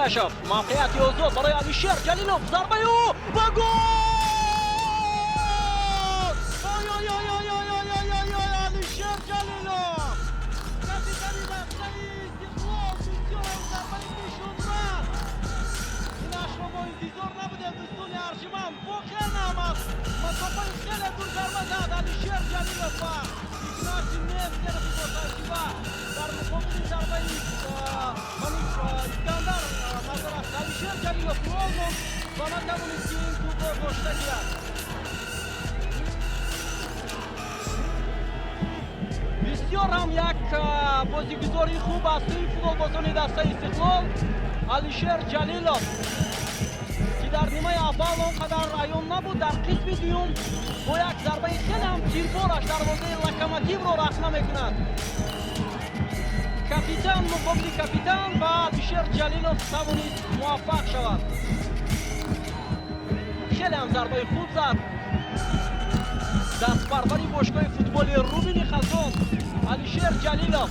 Эргашев. Мавқеияти озод барои Алишер Ҷалилов, зарбаи ӯ ва гол! Ой-ой-ой-ой-ой-ой-ой, Алишер Ҷалилов, капитани дастаи Истиқлол, бисёрам зарбаи нишонрас. Инашро мо интизор набудем, дӯстони арҷманд. Воқеан ҳам аз масофаи хеле дур зарба зад Алишер Ҷалилов ва Игнати Нестеров бо таҷриба дар муқобили зарбаи Искандар мазарат Алишер Ҷалилов гол монд ва натавонист, ки ин тӯбро дошта гирад. Бисёр ҳам як бозигузории хуб аз сӯи футболбозони дастаи Истиқлол. Алишер Ҷалилов, ки дар нимаи аввал он қадар аён набуд, дар қисми дуюм бо як зарбаи хеле ҳам тирбораш дарвозаи Локомотивро рахна мекунад. Капитан муқобили капитан ва Алишер Ҷалилов тавонист муваффақ шавад. Хеле ҳам зарбаи хуб зад дастпарвари бошгоҳи футболи Рубини Қазон Алишер Ҷалилов.